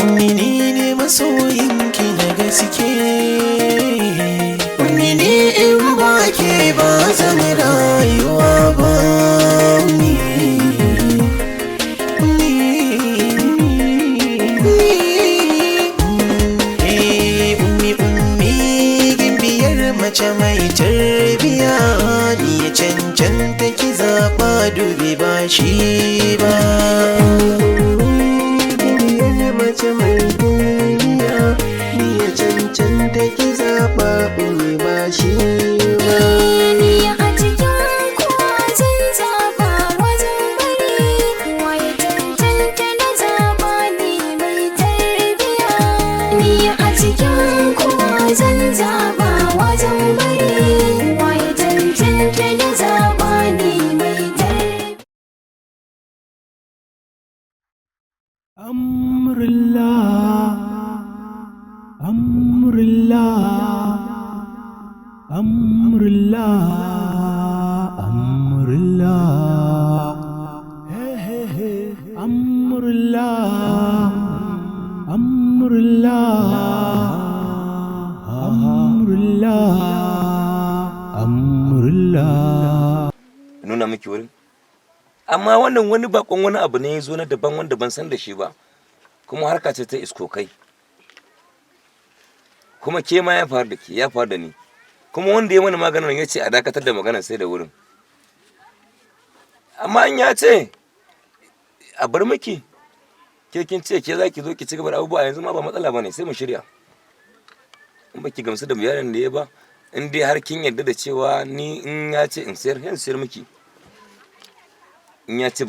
Ummi, ni ne masoyinki na gaske. Ummi, ni in ba ke ba zan rayuwa ba. Ummi, ummi, ummi. Eh, ummi, ummi, gimbiyar mace mai tarbiya, ni ya cancanta ki zaɓa, dubi ba shi ba. Gimbiyar mace mai tarbiya, ni ya cancanta ki zaɓa, ummi, ba shi ba. Ni a cikin kowa zan zaba wajen bari, wa ya cancanta na zaba ni mai tarbiya. Ni a cikin kowa zan zaba wajen bari, wa ya cancanta na zaba ni mai tarbiya. Amrullah, Amrullah, Amrullah, Amrullah, hey, hey, hey. Amrullah, Amrullah, Amrullah, Amrullah. Nuna miki wurin, amma wannan wani bakon wani abu ne ya zo na daban wanda ban san da shi ba, kuma harka ce ta iskokai. Kuma ke ma ya faru da ke, ya faru da ni. Kuma wanda ya mana maganar ya ce a dakatar da maganar sai da wurin. Amma in ya ce a bar miki ke, kin ce ke za ki zo ki ci gaba da abubuwa yanzu ma, ba matsala ba ne, sai mu shirya. In ba ki gamsu da bayanin da ya ba, in dai har kin yarda da cewa ni in ya ce in sayar, in sayar miki. In ya ce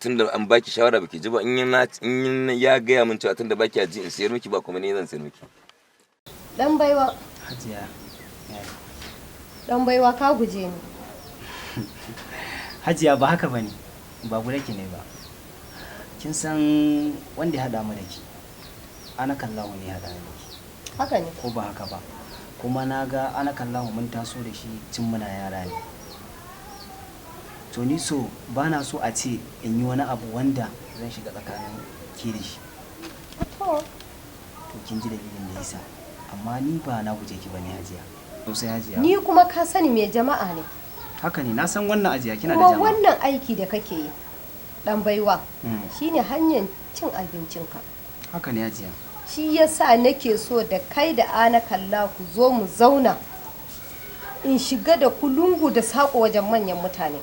tunda an baki shawara baki ji ba, in ya gaya min cewa tunda baki ji in sayar miki, ba kuma ne zan sayar miki. Dan baiwa, Hajiya. dan baiwa, ka guje ni. Hajiya, ba haka bane. Ba guda ki ne ba. Kin san wanda ya haɗa mu da ki. Ana kallahu ne ya haɗa ni da ki. Haka ne. Ko ba haka ba? Kuma na ga ana kallahu mun taso da shi tun muna yara ne. To ni so ba na so a ce in yi wani abu wanda zan shiga tsakanin ke da shi. To, To kin ji dalilin da yasa. Amma ni ba na guje ki bane, Hajiya. Sosai, Hajiya. Ni kuma ka sani mai jama'a ne. Haka ne, na san wannan, Hajiya, kina da Kuma jama'a. wannan aiki da kake yi, dan baiwa, shine hanyar cin abincinka. Haka ne, Hajiya. Shi yasa nake so da kai da ana kalla ku zo mu zauna. In shiga da ku lungu da saƙo wajen manyan mutane.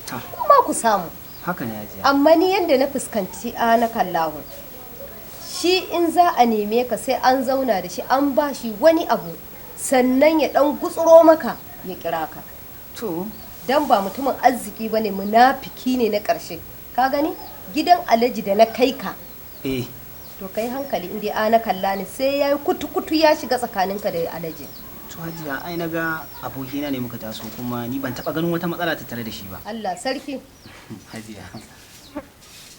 Ta. Kuma ku samu. Haka ne, Hajiya. Amma ni yanda na fuskanci ana kallahu, shi in za a neme ka sai an zauna da shi, an ba shi wani abu, sannan ya dan gutsuro maka ya kira ka. To. Dan ba mutumin arziki bane, munafiki ne na ƙarshe. Ka gani gidan Alhaji da na kai ka? Eh. To kai hankali, in dai ana kalla ne sai ya yi kutu-kutu ya shiga tsakaninka da Alhaji. To Hajiya, ai na ga abokina ne muka taso, kuma ni ban taba ganin wata matsala tattare da shi ba. Allah sarki. Hajiya.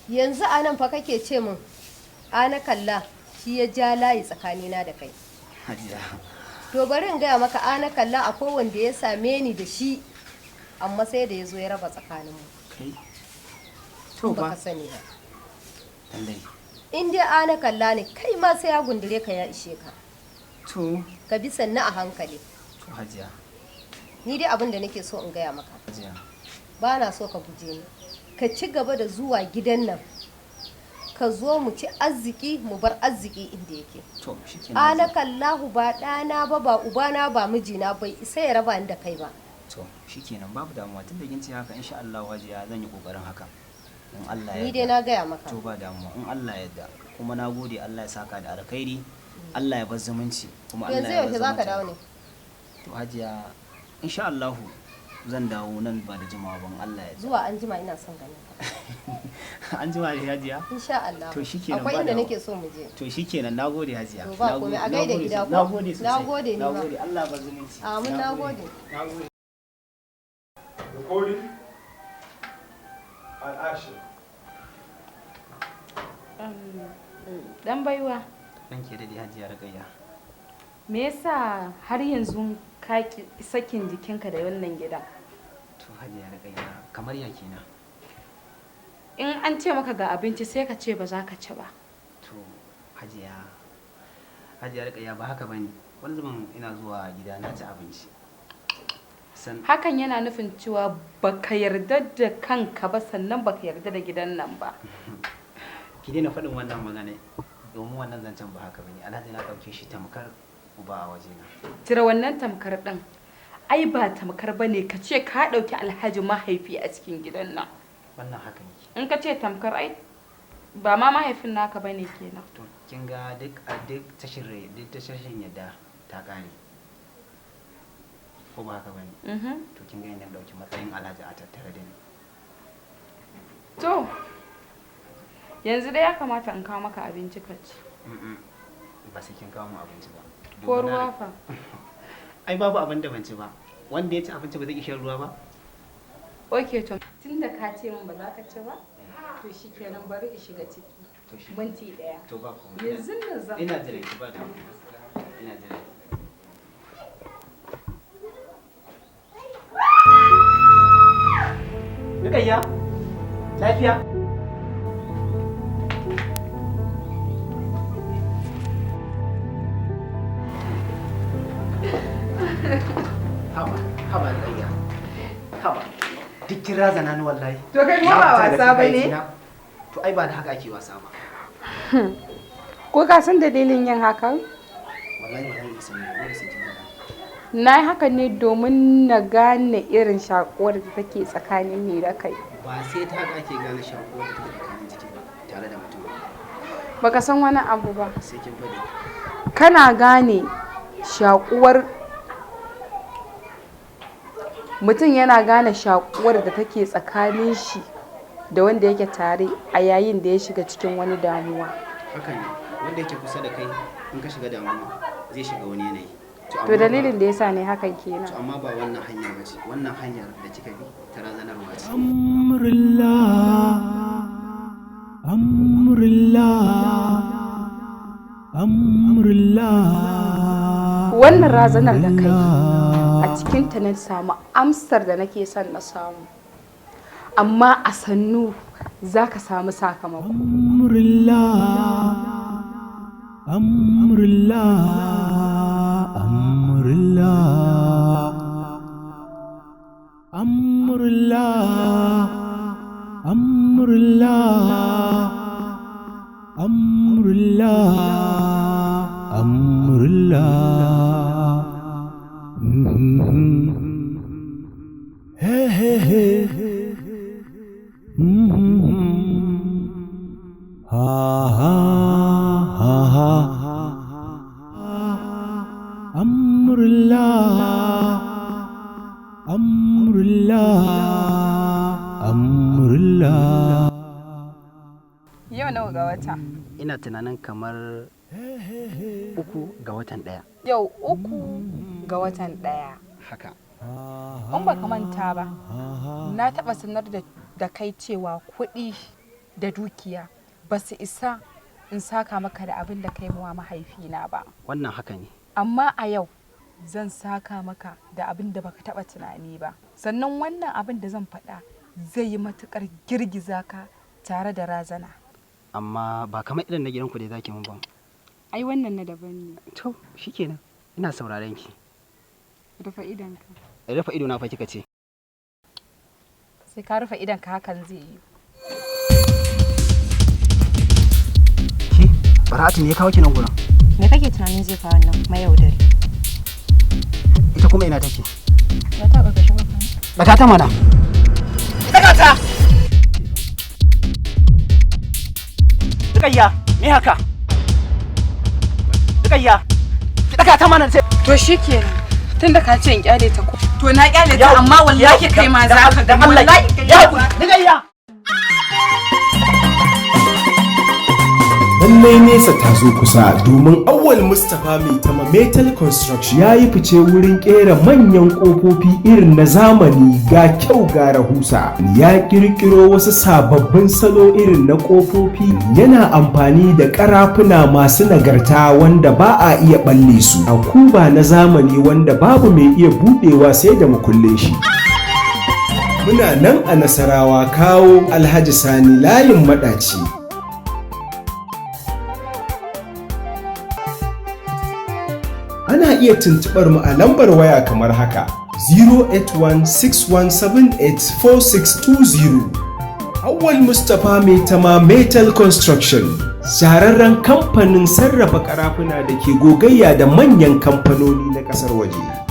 Yanzu a nan fa kake ce min ana kalla shi ya ja layi tsakanina da kai? Hajiya. To bari in gaya maka, ana kalla akwai wanda ya same ni da shi, amma sai da ya zo ya raba tsakaninmu. Kai. To Baka fa. sani ba. Lallai. In dai ana kalla ne, kai ma sai ya gundure ka, ya ishe ka. To. Ka bi sannu a hankali. To Hajiya. Ni dai abin da nake so in gaya maka, Hajiya. ba na so ka guje ni. Ka ci gaba da zuwa gidan nan, ka zo mu ci arziki, mu bar arziki inda yake. To shikenan. Ana Hajiya. kallahu ba ɗana ba, ba ubana ba, mijina bai isa ya raba ni da kai ba. To shikenan, babu damuwa, tunda kin ce haka, insha Allah Hajiya zan yi kokarin haka. In Allah ya Ni dai yarda. na gaya maka. To ba damuwa, in Allah ya yarda. Kuma na gode, Allah ya saka da alkhairi. Allah ya bar zumunci kuma Allah Yanzu ya bar yaushe za ka zumunci. dawo ne? To Hajiya, insha Allah zan dawo nan ba da jimawa ban, Allah ya yarda. Zuwa an jima ina son ganin ka. An jima da, Hajiya? Insha Allah. To shikenan, Akwai ba inda damuwa. nake so mu je. To shikenan, nagode Hajiya. To ba komai, a gaida gida ko? Nagode sosai. Nagode ni ma. Nagode, Allah ya bar zumunci. Amin, nagode. Nagode. Recording and action. Dan baiwa, Ranke da Hajiya Rukayya. me yasa har yanzu ka ki sakin jikinka da wannan gidan? To Hajiya Rukayya, kamar ya kenan? In an ce maka ga abinci sai ka ce ba za ka ci ba. To Hajiya, Hajiya Rukayya, ba haka bane. Wani zubin ina zuwa gida na ci abinci. San Hakan yana nufin cewa baka yarda da kanka ba, sannan baka yarda da gidan nan ba. Ki daina faɗin wannan magana, domin wannan zancen ba haka bane. Alhaji na ɗauke shi tamkar uba a wajena. Cire wannan tamkar ɗin. Ai ba tamkar ba ne ka ce ka ɗauki Alhaji mahaifi a cikin gidan nan. Wannan haka yake. In ka ce tamkar, ai ba ma mahaifin naka ba ne kenan. To kin ga duk a duk tashin rai, duk tashin yadda ta ƙare. Ko ba haka bane? Mhm. To kin ga yadda na ɗauki matsayin Alhaji a tattare da ni. To, yanzu dai ya kamata in kawo maka abinci ka ci. Mm-mm. Ba sai kin kawo mu abinci ba. Ko Domin na ruwa fa? Ai babu abin da ban ci ba. Wanda ya ci abinci ba zai iya shan ruwa ba? Ok, to tunda ka ce min ba za ka ci ba, to shikenan, bari in shiga ciki. To shi. Minti ɗaya. To ba komai. Yanzu nan zan. Ina jiran ki, ba damuwa. Ina jiran ki. Rukayya, lafiya? Haba, haba Rukayya. Haba. Duk kin razana ni wallahi. To kai kuma Na ba fita daga wasa cikin ba ne? hayyacina. To ai ba da haka ake wasa ba. Ko ka san dalilin yin hakan? Wallahi ba zan iya sani ba, dole sai kin faɗa. Na yi hakan ne domin na gane irin shakuwar da take tsakanin ni da kai. Ba sai ta haka ake gane shakuwar da take tsakanin jiki tare da mutum ba. Baka san wani abu ba. Sai kin faɗi. Kana gane shakuwar mutum, yana gane shakuwar da take tsakanin shi da wanda yake tare a yayin da ya shiga cikin wani damuwa. Haka ne, wanda yake kusa da kai in ka shiga damuwa zai shiga wani yanayi. To amma ba- dalilin da yasa ne hakan kenan. To amma ba wannan hanyar ba ce, wannan hanyar da kika bi ta razanarwa ce. Amrullah, Amrullah, Amrullah. Wannan razanar da kai, a cikinta na samu amsar da nake son na samu. Amma a sannu za ka samu sakamako. Amrullah, Amrullah, Amrullah, Amrullah, Amrullah, Amrullah, Amrullah. Hey, hey, hey. Ha ha ha ha. Amrullah, Amrullah, Amrullah. Yau nawa ga wata? Ina tunanin kamar 3 ga watan 1. Yau 3 ga watan 1. Haka. In baka manta ba, na taɓa sanar da kai cewa kuɗi da dukiya ba su isa in saka maka da abin da kai wa mahaifina ba. Wannan haka ne. Amma a yau zan saka maka da abin da baka taɓa tunani ba. Sannan wannan abin da zan faɗa zai yi matuƙar girgiza ka tare da razana. Amma ba kamar irin na gidanku dai zaki mun ba. Ai wannan na daban ne. To shikenan, ina sauraren ki. Rufe idonka. Rufe ido na fa kika ce. Sai ka rufe idonka hakan zai yi. Ke, Bara'atu, ne ya kawo ki nan gurin? Me kake tunanin zai kawo nan, mayaudari? Ita kuma ina take? Ba ta ƙarƙashin maka. Daga ta mana. Daga ta. Rukayya, me haka? Rukayya, ki daga ta mana sai. To shikenan. Tunda ka ce in kyale ta ko. To na kyale ta, amma wallahi kai ma za ka ga, wallahi kai Ya ma. Rukayya. Lallai nesa ta zo kusa, domin Awwal Mustapha Mai Tama Metal Construction ya yi fice wurin kera manyan kofofi irin na zamani, ga kyau ga rahusa. Ya kirkiro wasu sababbin salo irin na kofofi, yana amfani da karafuna masu nagarta wanda ba a iya balle su, a kuba na zamani wanda babu mai iya budewa sai da makullin shi. Muna nan a Nasarawa, Kawo Alhaji Sani, layin Maɗaci. Ana iya tuntuɓar mu a lambar waya kamar haka: 08161784620. Awwal Mustapha Mai Tama Metal Construction, shahararren kamfanin sarrafa karafuna da ke gogayya da manyan kamfanoni na ƙasar waje.